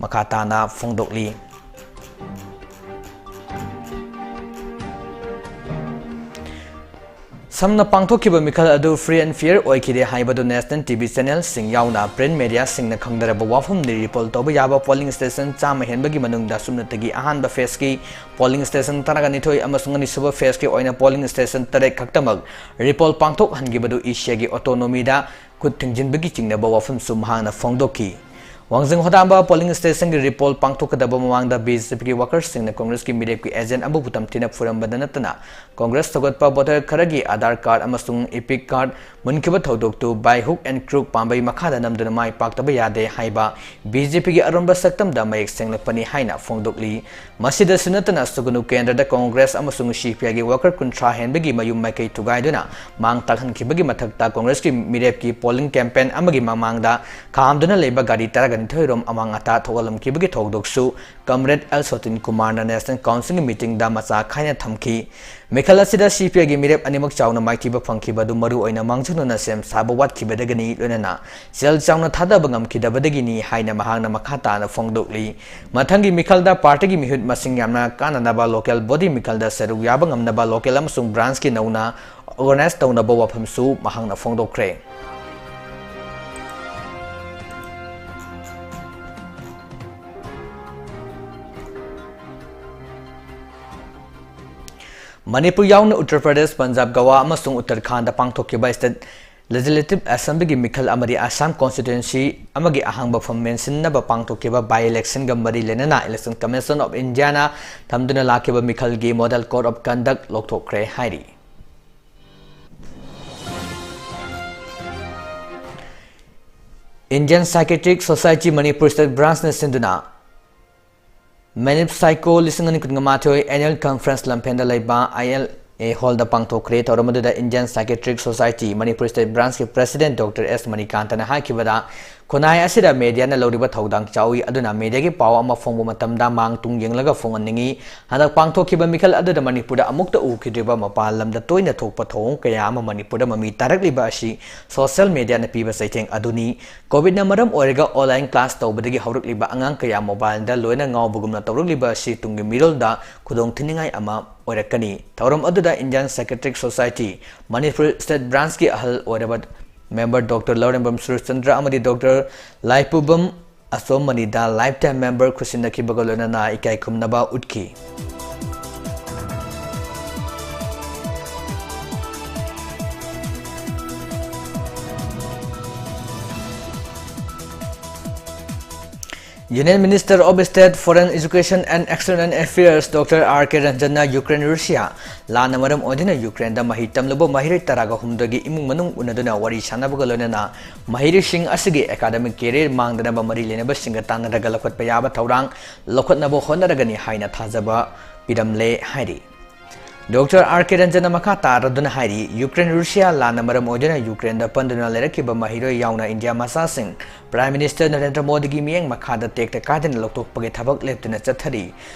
ꯃꯈꯥ ꯇꯥꯅ ꯐꯣꯡꯗꯣꯛꯂꯤ꯫ ꯁꯝꯅ ꯄꯥꯡꯊꯣꯛꯈꯤꯕ ꯃꯤꯈꯜ ꯑꯗꯨ free and fair ꯑꯣꯏꯈꯤꯗꯦ ꯍꯥꯏꯕꯗꯨ national T V channelꯁꯤꯡ ꯌꯥꯎꯅ print mediaꯁꯤꯡꯅ ꯈꯪꯅꯔꯕ ꯋꯥꯐꯝꯅꯤ꯫ Repoll ꯇꯧꯕ ꯌꯥꯕ polling station ꯆꯥꯝꯃ ꯍꯦꯟꯕꯒꯤ ꯃꯅꯨꯡꯗ ꯁꯨꯞꯅꯇꯒꯤ ꯑꯍꯥꯟꯕ phaseꯀꯤ polling station ꯇꯔꯥꯒ ꯅꯤꯊꯣꯏ ꯑꯃꯁꯨꯡ ꯑꯅꯤꯁꯨꯕ phaseꯀꯤ ꯑꯣꯏꯅ polling station ꯇꯔꯦꯠ ꯈꯛꯇꯃꯛ repoll ꯄꯥꯡꯊꯣꯛꯍꯟꯈꯤꯕꯗꯨ Asiaꯒꯤ autonomyꯗ ꯈꯨꯠ ꯊꯤꯡꯖꯤꯟꯕꯒꯤ ꯆꯤꯡꯅꯕ ꯋꯥꯐꯝꯁꯨ ꯃꯍꯥꯛꯅ ꯐꯣꯡꯗꯣꯛꯈꯤ꯫ ꯋꯥꯡꯖꯤꯡ ꯍꯣꯗꯥꯝꯕ polling stationꯒꯤ repoll ꯄꯥꯡꯊꯣꯛꯀꯗꯕ ꯃꯃꯥꯡꯗ BJPꯒꯤ workerꯁꯤꯡꯅ Congressꯀꯤ ꯃꯤꯔꯦꯞꯀꯤ agent ꯑꯃꯕꯨ ꯇꯝꯊꯤꯅ ꯐꯨꯔꯝꯕꯗ ꯅꯠꯇꯅ Congress ꯊꯧꯒꯠꯄ voter ꯈꯔꯒꯤ Aadhaar card ꯑꯃꯁꯨꯡ EPIC card ꯃꯨꯟꯈꯤꯕ ꯊꯧꯗꯣꯛꯇꯨ by hook and crook ꯄꯥꯝꯕꯩ ꯃꯈꯥꯗ ꯅꯝꯗꯨꯅ ꯃꯥꯏ ꯄꯥꯛꯇꯕ ꯌꯥꯗꯦ ꯍꯥꯏꯕ BJPꯒꯤ ꯑꯔꯣꯟꯕ ꯁꯛꯇꯝꯗ ꯃꯌꯦꯛ ꯁꯦꯡꯂꯛꯄꯅꯤ ꯍꯥꯏꯅ ꯐꯣꯡꯗꯣꯛꯂꯤ꯫ ꯃꯁꯤꯗꯁꯨ ꯅꯠꯇꯅ ꯁꯨꯒꯅꯨ ꯀꯦꯟꯗ꯭ꯔꯗ Congress ꯑꯃꯁꯨꯡ CPIꯒꯤ worker ꯀꯨꯟꯊ꯭ꯔꯥ ꯍꯦꯟꯕꯒꯤ ꯃꯌꯨꯝ ꯃꯥꯏꯀꯩ ꯊꯨꯒꯥꯏꯗꯨꯅ ꯃꯥꯡ ꯇꯥꯛꯍꯟꯈꯤꯕꯒꯤ ꯃꯊꯛꯇ Congressꯀꯤ ꯃꯤꯔꯦꯞꯀꯤ polling campaign ꯑꯃꯒꯤ ꯃꯃꯥꯡꯗ ꯈꯥꯝꯗꯨꯅ ꯂꯩꯕ ꯒꯥꯔꯤ ꯇꯔꯥꯒ ꯅꯤꯊꯣꯏ ꯔꯣꯝ ꯑꯃꯥꯡ ꯑꯇꯥ ꯊꯣꯛꯍꯜꯂꯝꯈꯤꯕꯒꯤ ꯊꯧꯗꯣꯛꯁꯨ Comrade L ꯁꯣꯇꯤꯟ ꯀꯨꯃꯥꯔꯅ National Councilꯒꯤ meetingꯗ ꯃꯆꯥ ꯈꯥꯏꯅ ꯊꯝꯈꯤ꯫ ꯃꯤꯈꯜ ꯑꯁꯤꯗ CPIꯒꯤ ꯃꯤꯔꯦꯞ ꯑꯅꯤꯃꯛ ꯆꯥꯎꯅ ꯃꯥꯏꯊꯤꯕ ꯐꯪꯈꯤꯕ ꯑꯗꯨ ꯃꯔꯨ ꯑꯣꯏꯅ ꯃꯥꯡꯖꯧꯅꯅ ꯁꯦꯝ ꯁꯥꯕ ꯋꯥꯠꯈꯤꯕꯗꯒꯤꯅꯤ, ꯂꯣꯏꯅꯅ ꯁꯦꯜ ꯆꯥꯎꯅ ꯊꯥꯗꯕ ꯉꯝꯈꯤꯗꯕꯗꯒꯤꯅꯤ ꯍꯥꯏꯅ ꯃꯍꯥꯛꯅ ꯃꯈꯥ ꯇꯥꯅ ꯐꯣꯡꯗꯣꯛꯂꯤ꯫ ꯃꯊꯪꯒꯤ ꯃꯤꯈꯜꯗ partyꯒꯤ ꯃꯤꯍꯨꯠ ꯃꯁꯤꯡ ꯌꯥꯝꯅ ꯀꯥꯟꯅꯅꯕ local body ꯃꯤꯈꯜꯗ ꯁꯔꯨꯛ ꯌꯥꯕ ꯉꯝꯅꯕ local ꯑꯃꯁꯨꯡ branchꯀꯤ ꯅꯧꯅ organize ꯇꯧꯅꯕ ꯋꯥꯐꯝꯁꯨ ꯃꯍꯥꯛꯅ ꯐꯣꯡꯗꯣꯛꯈ꯭ꯔꯦ꯫ ꯃꯅꯤꯄꯨꯔ ꯌꯥꯎꯅ ꯎꯠꯇꯔ ꯄ꯭ꯔꯗꯦꯁ, ꯄꯟꯖꯥꯕ, ꯒꯋꯥ ꯑꯃꯁꯨꯡ ꯎꯠꯇꯔꯈꯥꯟꯗ ꯄꯥꯡꯊꯣꯛꯈꯤꯕ state Legislative Assemblyꯒꯤ ꯃꯤꯈꯜ ꯑꯃꯗꯤ Assam constituency ꯑꯃꯒꯤ ꯑꯍꯥꯡꯕ ꯐꯝ ꯃꯦꯟꯁꯤꯟꯅꯕ ꯄꯥꯡꯊꯣꯛꯈꯤꯕ by electionꯒ ꯃꯔꯤ ꯂꯩꯅꯅ Election Commission of Indiaꯅ ꯊꯝꯗꯨꯅ ꯂꯥꯛꯈꯤꯕ ꯃꯤꯈꯜꯒꯤ Model Code of Conduct ꯂꯧꯊꯣꯛꯈ꯭ꯔꯦ ꯍꯥꯏꯔꯤ꯫ Indian Psychiatric Society Manipur State Branchꯅ ꯁꯤꯟꯗꯨꯅ ꯃꯦꯅꯤꯞ ꯁꯥꯏꯀꯣ ꯂꯤꯁꯤꯡ ꯑꯅꯤ ꯀꯨꯟꯃꯥꯊꯣꯏ annual conference ꯂꯝꯐꯦꯟꯗ ꯂꯩꯕ ILA hallꯗ ꯄꯥꯡꯊꯣꯛꯈ꯭ꯔꯦ꯫ ꯊꯧꯔꯝ ꯑꯗꯨꯗ Indian Psychiatric Society Manipur State Branchꯀꯤ President Doctor S ꯃꯅꯤꯀꯥꯟꯇꯅ ꯍꯥꯏꯈꯤꯕꯗ, ꯈꯨꯟꯅꯥꯏ ꯑꯁꯤꯗ mediaꯅ ꯂꯧꯔꯤꯕ ꯊꯧꯗꯥꯡ ꯆꯥꯎꯏ, ꯑꯗꯨꯅ mediaꯒꯤ ꯄꯥꯎ ꯑꯃ ꯐꯣꯡꯕ ꯃꯇꯝꯗ ꯃꯥꯡ ꯇꯨꯡ ꯌꯦꯡꯂꯒ ꯐꯣꯡꯍꯟꯅꯤꯡꯏ꯫ ꯍꯟꯗꯛ ꯄꯥꯡꯊꯣꯛꯈꯤꯕ ꯃꯤꯈꯜ ꯑꯗꯨꯗ ꯃꯅꯤꯄꯨꯔꯗ ꯑꯃꯨꯛꯇ ꯎꯈꯤꯗ꯭ꯔꯤꯕ ꯃꯄꯥꯟ ꯂꯝꯗ ꯇꯣꯏꯅ ꯊꯣꯛꯄ ꯊꯧꯑꯣꯡ ꯀꯌꯥ ꯑꯃ ꯃꯅꯤꯄꯨꯔꯗ ꯃꯃꯤ ꯇꯥꯔꯛꯂꯤꯕ ꯑꯁꯤ social mediaꯅ ꯄꯤꯕ ꯆꯩꯊꯦꯡ ꯑꯗꯨꯅꯤ꯫ COVIDꯅ ꯃꯔꯝ ꯑꯣꯏꯔꯒ online class ꯇꯧꯕꯗꯒꯤ ꯍꯧꯔꯛꯂꯤꯕ ꯑꯉꯥꯡ ꯀꯌꯥ mobileꯗ ꯂꯣꯏꯅ ꯉꯥꯎꯕꯒꯨꯝꯅ ꯇꯧꯔꯛꯂꯤꯕ ꯑꯁꯤ ꯇꯨꯡꯒꯤ ꯃꯤꯔꯣꯜꯗ ꯈꯨꯗꯣꯡ ꯊꯤꯅꯤꯡꯉꯥꯏ ꯑꯃ ꯑꯣꯏꯔꯛꯀꯅꯤ꯫ ꯊꯧꯔꯝ ꯑꯗꯨꯗ Indian Psychiatric Society Manipur State Branchꯀꯤ ꯑꯍꯜ ꯑꯣꯏꯔꯕ member Doctor ꯂꯧꯔꯦꯝꯕꯝ ꯁꯨꯔꯆꯟꯗ꯭ꯔ ꯑꯃꯗꯤ Doctor ꯂꯥꯏꯄꯨꯕꯝ ꯑꯁꯣꯝꯃꯅꯤꯗ lifetime member ꯈꯨꯠꯁꯤꯟꯅꯈꯤꯕꯒ ꯂꯣꯏꯅꯅ ꯏꯀꯥꯏ ꯈꯨꯝꯅꯕ ꯎꯠꯈꯤ꯫ Union Minister of State Foreign Education and External Affairs Doctor R K ꯔꯟꯖꯟꯅ ꯌꯨꯀ꯭ꯔꯦꯟ ꯔꯨꯁꯤꯌꯥ ꯂꯥꯟꯅ ꯃꯔꯝ ꯑꯣꯏꯗꯨꯅ ꯌꯨꯀ꯭ꯔꯦꯟꯗ ꯃꯍꯩ ꯇꯝꯂꯨꯕ ꯃꯍꯩꯔꯣꯏ ꯇꯔꯥꯒ ꯍꯨꯝꯗꯣꯏꯒꯤ ꯏꯃꯨꯡ ꯃꯅꯨꯡ ꯎꯅꯗꯨꯅ ꯋꯥꯔꯤ ꯁꯥꯟꯅꯕꯒ ꯂꯣꯏꯅꯅ ꯃꯍꯩꯔꯣꯏꯁꯤꯡ ꯑꯁꯤꯒꯤ academic career ꯃꯥꯡꯗꯅꯕ ꯃꯔꯤ ꯂꯩꯅꯕꯁꯤꯡꯒ ꯇꯥꯟꯅꯔꯒ ꯂꯧꯈꯠꯄ ꯌꯥꯕ ꯊꯧꯔꯥꯡ ꯂꯧꯈꯠꯅꯕ ꯍꯣꯠꯅꯔꯒꯅꯤ ꯍꯥꯏꯅ ꯊꯥꯖꯕ ꯄꯤꯔꯝꯂꯦ ꯍꯥꯏꯔꯤ꯫ Doctor R K ꯔꯟꯖꯟꯅ ꯃꯈꯥ ꯇꯥꯔꯗꯨꯅ ꯍꯥꯏꯔꯤ, ꯌꯨꯀ꯭ꯔꯦꯟ ꯔꯨꯁꯤꯌꯥ ꯂꯥꯟꯅ ꯃꯔꯝ ꯑꯣꯏꯗꯨꯅ ꯌꯨꯀ꯭ꯔꯦꯟꯗ ꯄꯟꯗꯨꯅ ꯂꯩꯔꯛꯈꯤꯕ ꯃꯍꯩꯔꯣꯏ ꯌꯥꯎꯅ ꯏꯟꯗꯤꯌꯥ ꯃꯆꯥꯁꯤꯡ Prime Minister ꯅꯔꯦꯟꯗ꯭ꯔ ꯃꯣꯗꯤꯒꯤ ꯃꯤꯠꯌꯦꯡ ꯃꯈꯥꯗ ꯇꯦꯛꯇ ꯀꯥꯏꯗꯅ ꯂꯧꯊꯣꯛꯄꯒꯤ ꯊꯕꯛ ꯂꯦꯞꯇꯅ ꯆꯠꯊꯔꯤ꯫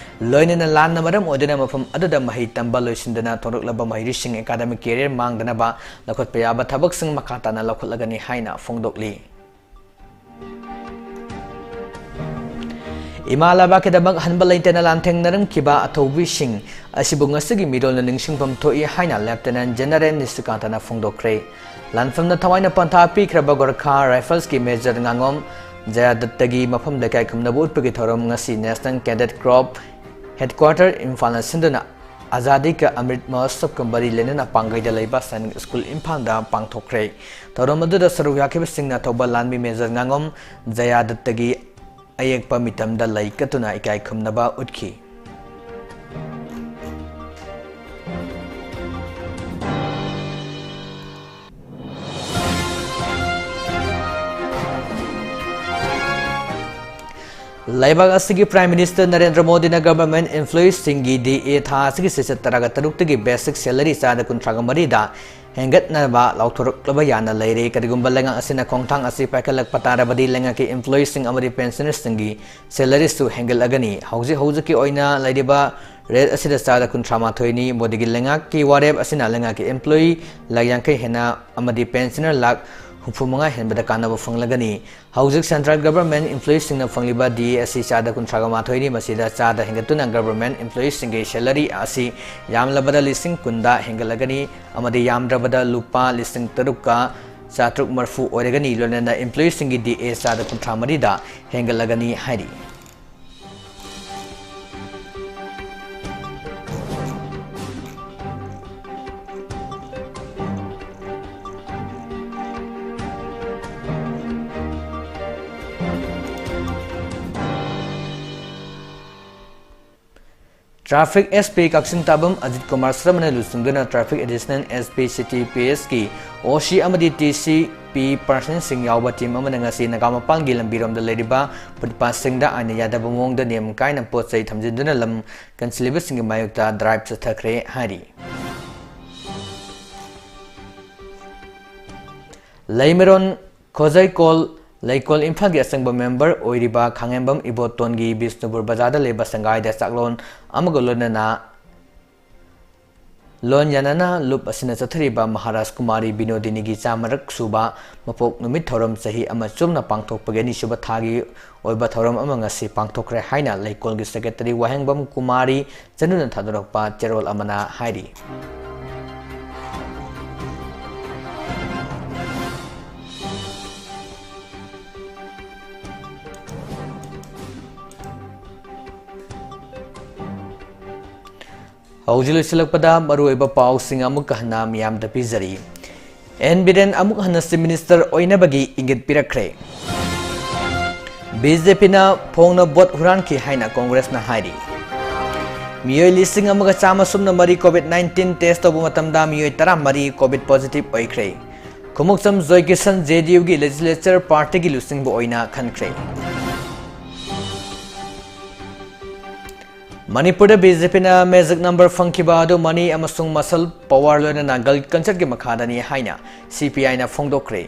ꯂꯣꯏꯅꯅ ꯂꯥꯟꯅ ꯃꯔꯝ ꯑꯣꯏꯗꯨꯅ ꯃꯐꯝ ꯑꯗꯨꯗ ꯃꯍꯩ ꯇꯝꯕ ꯂꯣꯏꯁꯤꯟꯗꯅ ꯊꯣꯔꯛꯂꯕ ꯃꯍꯩꯔꯣꯏꯁꯤꯡ academic career ꯃꯥꯡꯗꯅꯕ ꯂꯧꯈꯠꯄ ꯌꯥꯕ ꯊꯕꯛꯁꯤꯡ ꯃꯈꯥ ꯇꯥꯅ ꯂꯧꯈꯠꯂꯒꯅꯤ ꯍꯥꯏꯅ ꯐꯣꯡꯗꯣꯛꯂꯤ꯫ ꯏꯃꯥ ꯂꯩꯕꯥꯛꯀꯤꯗꯃꯛ ꯍꯟꯕ ꯂꯩꯇꯅ ꯂꯥꯟꯊꯦꯡꯅꯔꯝꯈꯤꯕ ꯑꯊꯧꯕꯤꯁꯤꯡ ꯑꯁꯤꯕꯨ ꯉꯁꯤꯒꯤ ꯃꯤꯔꯣꯜꯅ ꯅꯤꯡꯁꯤꯡꯐꯝ ꯊꯣꯛꯏ ꯍꯥꯏꯅ Lieutenant General ꯅꯤꯁꯤꯀꯥꯟꯇꯅ ꯐꯣꯡꯗꯣꯛꯈ꯭ꯔꯦ꯫ ꯂꯥꯟꯐꯝꯗ ꯊꯋꯥꯏꯅ ꯄꯟꯊꯥ ꯄꯤꯈ꯭ꯔꯕ Gorkha Riflesꯀꯤ Major ꯉꯥꯉꯣꯝ ꯖꯌꯥꯗꯠꯇꯒꯤ ꯃꯐꯝꯗ ꯏꯀꯥꯏ ꯈꯨꯝꯅꯕ ꯎꯠꯄꯒꯤ ꯊꯧꯔꯝ ꯉꯁꯤ National Cadet Corps Headquarter ꯏꯝꯐꯥꯜꯅ ꯁꯤꯟꯗꯨꯅ ꯑꯖꯥꯗꯤ ꯀ ꯑꯃ꯭ꯔꯤꯠ ꯃꯍꯣꯠꯁꯕꯀ ꯃꯔꯤ ꯂꯩꯅꯅ ꯄꯥꯡꯒꯩꯗ ꯂꯩꯕ ꯁꯥꯏꯅꯤꯛ ꯁ꯭ꯀꯨꯜ ꯏꯝꯐꯥꯜꯗ ꯄꯥꯡꯊꯣꯛꯈ꯭ꯔꯦ꯫ ꯊꯧꯔꯝ ꯑꯗꯨꯗ ꯁꯔꯨꯛ ꯌꯥꯈꯤꯕꯁꯤꯡꯅ ꯊꯧꯕ ꯂꯥꯟꯃꯤ ꯃꯦꯖꯔ ꯉꯥꯉꯣꯝ ꯖꯌꯥꯗꯠꯇꯒꯤ ꯑꯌꯦꯛꯄ ꯃꯤꯇꯝꯗ ꯂꯩ ꯀꯠꯇꯨꯅ ꯏꯀꯥꯏ ꯈꯨꯝꯅꯕ ꯎꯠꯈꯤ꯫ ꯂꯩꯕꯥꯛ ꯑꯁꯤꯒꯤ Prime Minister ꯅꯔꯦꯟꯗ꯭ꯔ ꯃꯣꯗꯤꯅ government employeesꯁꯤꯡꯒꯤ ꯗꯤ ꯑꯦ ꯊꯥ ꯑꯁꯤꯒꯤ ꯁꯦꯁꯟ ꯇꯔꯥꯒ ꯇꯔꯨꯛꯇꯒꯤ basic salary ꯆꯥꯗ ꯀꯨꯟꯊ꯭ꯔꯥꯒ ꯃꯔꯤꯗ ꯍꯦꯟꯒꯠꯅꯕ ꯂꯥꯎꯊꯣꯔꯛꯂꯕ ꯌꯥꯅ ꯂꯩꯔꯦ꯫ ꯀꯔꯤꯒꯨꯝꯕ ꯂꯩꯉꯥꯛ ꯑꯁꯤꯅ ꯈꯣꯡꯊꯥꯡ ꯑꯁꯤ ꯄꯥꯏꯈꯠꯂꯛꯄ ꯇꯥꯔꯕꯗꯤ, ꯂꯩꯉꯥꯛꯀꯤ employeeꯁꯤꯡ ꯑꯃꯗꯤ pensionerꯁꯤꯡꯒꯤ salaryꯁꯨ ꯍꯦꯟꯒꯠꯂꯒꯅꯤ꯫ ꯍꯧꯖꯤꯛ ꯍꯧꯖꯤꯛꯀꯤ ꯑꯣꯏꯅ ꯂꯩꯔꯤꯕ rate ꯑꯁꯤꯗ ꯆꯥꯗ ꯀꯨꯟꯊ꯭ꯔꯥ ꯃꯥꯊꯣꯏꯅꯤ꯫ ꯃꯣꯗꯤꯒꯤ ꯂꯩꯉꯥꯛꯀꯤ ꯋꯥꯔꯦꯞ ꯑꯁꯤꯅ ꯂꯩꯉꯥꯛꯀꯤ employee ꯂꯥꯈ ꯌꯥꯡꯈꯩ ꯍꯦꯟꯅ ꯑꯃꯗꯤ pensioner ꯂꯥꯈ ꯍꯨꯝꯐꯨ ꯃꯉꯥ ꯍꯦꯟꯕꯗ ꯀꯥꯟꯅꯕ ꯐꯪꯂꯒꯅꯤ꯫ ꯍꯧꯖꯤꯛ central government employeeꯁꯤꯡꯅ ꯐꯪꯂꯤꯕ DA ꯑꯁꯤ ꯆꯥꯗ ꯀꯨꯟꯊ꯭ꯔꯥꯒ ꯃꯥꯊꯣꯏꯅꯤ꯫ ꯃꯁꯤꯗ ꯆꯥꯗ ꯍꯦꯟꯒꯠꯇꯨꯅ government employeeꯁꯤꯡꯒꯤ salary ꯑꯁꯤ ꯌꯥꯝꯂꯕꯗ ꯂꯤꯁꯤꯡ ꯀꯨꯟꯗ ꯍꯦꯟꯒꯠꯂꯒꯅꯤ ꯑꯃꯗꯤ ꯌꯥꯝꯗ꯭ꯔꯕꯗ ꯂꯨꯄꯥ ꯂꯤꯁꯤꯡ ꯇꯔꯨꯛꯀ ꯆꯥꯇ꯭ꯔꯨꯛ ꯃꯔꯤꯐꯨ ꯑꯣꯏꯔꯒꯅꯤ꯫ ꯂꯣꯏꯅꯅ employeeꯁꯤꯡꯒꯤ DA ꯆꯥꯗ ꯀꯨꯟꯊ꯭ꯔꯥ ꯃꯔꯤꯗ ꯍꯦꯟꯒꯠꯂꯒꯅꯤ ꯍꯥꯏꯔꯤ꯫ Traffic SP ꯀꯛꯆꯤꯡ ꯇꯥꯕꯝ ꯑꯖꯤꯠ ꯀꯨꯃꯥꯔ ꯁꯔꯃꯅ ꯂꯨꯆꯤꯡꯗꯨꯅ Traffic Additional SP City PSꯀꯤ OC ꯑꯃꯗꯤ TCP personalꯁꯤꯡ ꯌꯥꯎꯕ team ꯑꯃꯅ ꯉꯁꯤ ꯅꯒꯥꯃꯄꯥꯜꯒꯤ ꯂꯝꯕꯤꯔꯣꯝꯗ ꯂꯩꯔꯤꯕ footpathꯁꯤꯡꯗ ꯑꯥꯏꯟꯅ ꯌꯥꯗꯕ ꯃꯑꯣꯡꯗ ꯅꯤꯌꯝ ꯀꯥꯏꯅ ꯄꯣꯠ ꯆꯩ ꯊꯝꯖꯤꯟꯗꯨꯅ ꯂꯝ ꯀꯟꯁꯤꯜꯂꯤꯕꯁꯤꯡꯒꯤ ꯃꯥꯌꯣꯛꯇ drive ꯆꯠꯊꯈ꯭ꯔꯦ ꯍꯥꯏꯔꯤ꯫ ꯂꯩꯃꯔꯣꯟ ꯈꯣꯖꯩꯀꯣꯜ ꯂꯩꯀꯣꯜ ꯏꯝꯐꯥꯜꯒꯤ ꯑꯆꯪꯕ member ꯑꯣꯏꯔꯤꯕ ꯈꯥꯉꯦꯝꯕꯝ ꯏꯕꯣꯇꯣꯟꯒꯤ ꯕꯤꯁꯅꯨꯄꯨꯔ ꯕꯖꯥꯔꯗ ꯂꯩꯕ ꯁꯪꯒꯥꯏꯗ ꯆꯥꯛꯂꯣꯟ ꯑꯃꯒ ꯂꯣꯏꯅꯅ ꯂꯣꯟ ꯌꯥꯅꯅ ꯂꯨꯞ ꯑꯁꯤꯅ ꯆꯠꯊꯔꯤꯕ ꯃꯍꯥꯔꯥꯖ ꯀꯨꯃꯥꯔꯤ ꯕꯤꯅꯣꯗꯤꯅꯤꯒꯤ ꯆꯥꯃꯔꯛ ꯁꯨꯕ ꯃꯄꯣꯛ ꯅꯨꯃꯤꯠ ꯊꯧꯔꯝ ꯆꯍꯤ ꯑꯃ ꯆꯨꯝꯅ ꯄꯥꯡꯊꯣꯛꯄꯒꯤ ꯑꯅꯤꯁꯨꯕ ꯊꯥꯒꯤ ꯑꯣꯏꯕ ꯊꯧꯔꯝ ꯑꯃ ꯉꯁꯤ ꯄꯥꯡꯊꯣꯛꯈ꯭ꯔꯦ ꯍꯥꯏꯅ ꯂꯩꯀꯣꯜꯒꯤ secretary ꯋꯥꯍꯦꯡꯕꯝ ꯀꯨꯃꯥꯔꯤ ꯆꯅꯨꯅ ꯊꯥꯗꯣꯔꯛꯄ ꯆꯦꯔꯣꯜ ꯑꯃꯅ ꯍꯥꯏꯔꯤ꯫ ꯍꯧꯖꯤꯛ ꯂꯣꯏꯁꯤꯜꯂꯛꯄꯗ ꯃꯔꯨꯑꯣꯏꯕ ꯄꯥꯎꯁꯤꯡ ꯑꯃꯨꯛꯀ ꯍꯟꯅ ꯃꯤꯌꯥꯝꯗ ꯄꯤꯖꯔꯤ꯫ ꯑꯦꯟ ꯕꯤꯔꯦꯟ ꯑꯃꯨꯛ ꯍꯟꯅ Chief Minister ꯑꯣꯏꯅꯕꯒꯤ ꯏꯪꯒꯤꯠ ꯄꯤꯔꯛꯈ꯭ꯔꯦ꯫ BJPꯅ ꯐꯣꯡꯅ vote ꯍꯨꯔꯥꯟꯈꯤ ꯍꯥꯏꯅ Congressꯅ ꯍꯥꯏꯔꯤ꯫ ꯃꯤꯑꯣꯏ ꯂꯤꯁꯤꯡ ꯑꯃꯒ ꯆꯥꯝꯃ ꯁꯨꯞꯅ ꯃꯔꯤ COVID nineteen test ꯇꯧꯕ ꯃꯇꯝꯗ ꯃꯤꯑꯣꯏ ꯇꯔꯥꯃꯔꯤ COVID positive ꯑꯣꯏꯈ꯭ꯔꯦ꯫ ꯈꯨꯃꯨꯛꯆꯝ ꯖꯣꯏꯀꯤꯁꯟ JDUꯒꯤ legislature partyꯒꯤ ꯂꯨꯆꯤꯡꯕ ꯑꯣꯏꯅ ꯈꯟꯈ꯭ꯔꯦ꯫ ꯃꯅꯤꯄꯨꯔꯗ ꯕꯤ ꯖꯦ ꯄꯤꯅ ꯃꯦꯖꯤꯛ ꯅꯝꯕꯔ ꯐꯪꯈꯤꯕ ꯑꯗꯨ ꯃꯅꯤ ꯑꯃꯁꯨꯡ ꯃꯁꯜ ꯄꯋꯥꯔ ꯂꯣꯏꯅꯅ ꯒꯜ ꯀꯟꯁꯔꯠꯀꯤ ꯃꯈꯥꯗꯅꯤ ꯍꯥꯏꯅ ꯁꯤ ꯄꯤ ꯑꯥꯏꯅ ꯐꯣꯡꯗꯣꯛꯈ꯭ꯔꯦ꯫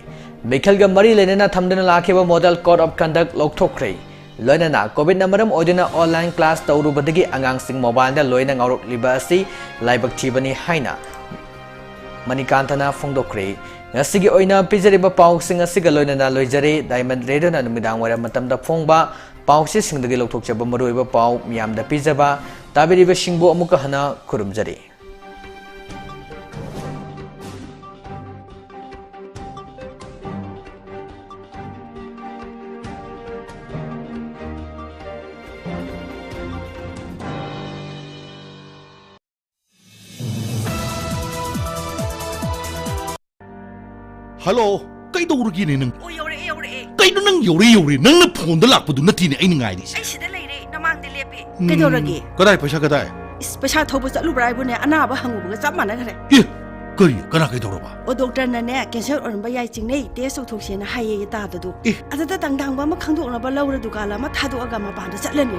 ꯃꯤꯈꯜꯒ ꯃꯔꯤ ꯂꯩꯅꯅ ꯊꯝꯗꯨꯅ ꯂꯥꯛꯈꯤꯕ ꯃꯣꯗꯦꯜ ꯀꯣꯗ ꯑꯣꯐ ꯀꯟꯗꯛ ꯂꯧꯊꯣꯛꯈ꯭ꯔꯦ꯫ ꯂꯣꯏꯅꯅ ꯀꯣꯚꯤꯗꯅ ꯃꯔꯝ ꯑꯣꯏꯗꯨꯅ ꯑꯣꯟꯂꯥꯏꯟ ꯀ꯭ꯂꯥꯁ ꯇꯧꯔꯨꯕꯗꯒꯤ ꯑꯉꯥꯡꯁꯤꯡ ꯃꯣꯕꯥꯏꯜꯗ ꯂꯣꯏꯅ ꯉꯥꯎꯔꯛꯂꯤꯕ ꯑꯁꯤ ꯂꯥꯏꯕꯛ ꯊꯤꯕꯅꯤ ꯍꯥꯏꯅ ꯃꯅꯤꯀꯥꯟꯇꯅ ꯐꯣꯡꯗꯣꯛꯈ꯭ꯔꯦ꯫ ꯉꯁꯤꯒꯤ ꯑꯣꯏꯅ ꯄꯤꯖꯔꯤꯕ ꯄꯥꯎꯁꯤꯡ ꯑꯁꯤꯒ ꯂꯣꯏꯅꯅ ꯂꯣꯏꯖꯔꯦ꯫ ꯗꯥꯏꯃꯟ ꯔꯦꯗꯤꯑꯣꯅ ꯅꯨꯃꯤꯗꯥꯡ ꯋꯥꯏꯔꯝ ꯃꯇꯝꯗ ꯐꯣꯡꯕ ꯄꯥꯎꯆꯦꯁꯤꯡꯗꯒꯤ ꯂꯧꯊꯣꯛꯆꯕ ꯃꯔꯨꯑꯣꯏꯕ ꯄꯥꯎ ꯃꯤꯌꯥꯝꯗ ꯄꯤꯖꯕ꯫ ꯇꯥꯕꯤꯔꯤꯕꯁꯤꯡꯕꯨ ꯑꯃꯨꯛꯀ ꯍꯟꯅ ꯈꯨꯔꯨꯝꯖꯔꯤ꯫ ꯍꯜꯂꯣ, ꯀꯩꯗꯧꯔꯒꯦꯅꯦ ꯅꯪ? ꯑꯣ, ꯌꯧꯔꯛꯑꯦ, ꯌꯧꯔꯛꯑꯦ꯫ ꯀꯩꯅꯣ ꯅꯪ ꯌꯧꯔꯦ, ꯌꯧꯔꯦ? ꯅꯪꯅ ꯐꯣꯟꯗ ꯂꯥꯛꯄꯗꯨ ꯅꯠꯇꯦꯅꯦ ꯑꯩꯅ ꯉꯥꯏꯔꯤꯁꯦ꯫ ꯑꯩ ꯁꯤꯗ ꯂꯩꯔꯦ, ꯅꯃꯥꯡꯗ ꯂꯦꯞꯄꯦ꯫ ꯎꯝ, ꯀꯩꯗꯧꯔꯒꯦ? ꯀꯗꯥꯏ ꯄꯩꯁꯥ ꯀꯗꯥꯏ? ꯏꯁ, ꯄꯩꯁꯥ ꯊꯧꯕ ꯆꯠꯂꯨꯕ꯭ꯔꯥ ꯍꯥꯏꯕꯨꯅꯦ, ꯑꯅꯥꯕ ꯍꯪꯉꯨꯕꯒ ꯆꯞ ꯃꯥꯟꯅꯈ꯭ꯔꯦ꯫ ꯑꯦ, ꯀꯔꯤ? ꯀꯅꯥ ꯀꯩꯗꯧꯔꯕ? ꯑꯣ, ꯗꯣꯛꯇꯔꯅꯅꯦ, ꯀꯦꯟꯁꯔ ꯑꯣꯏꯔꯝꯕ ꯌꯥꯏ, ꯆꯤꯡꯅꯩ, ꯇꯦꯁ ꯇꯧꯊꯣꯛꯁꯦꯅ ꯍꯥꯏꯌꯦ ꯇꯥꯗꯗꯣ꯫ ꯑꯦ꯫ ꯑꯗꯨꯗ ꯇꯪꯗꯥꯡꯕ ꯑꯃ ꯈꯪꯗꯣꯛꯅꯕ ꯂꯧꯔ ꯗꯨꯀꯥꯟ ꯑꯃ ꯊꯥꯗꯣꯛꯑꯒ ꯃꯄꯥꯟꯗ ꯆꯠꯂꯅꯤ꯫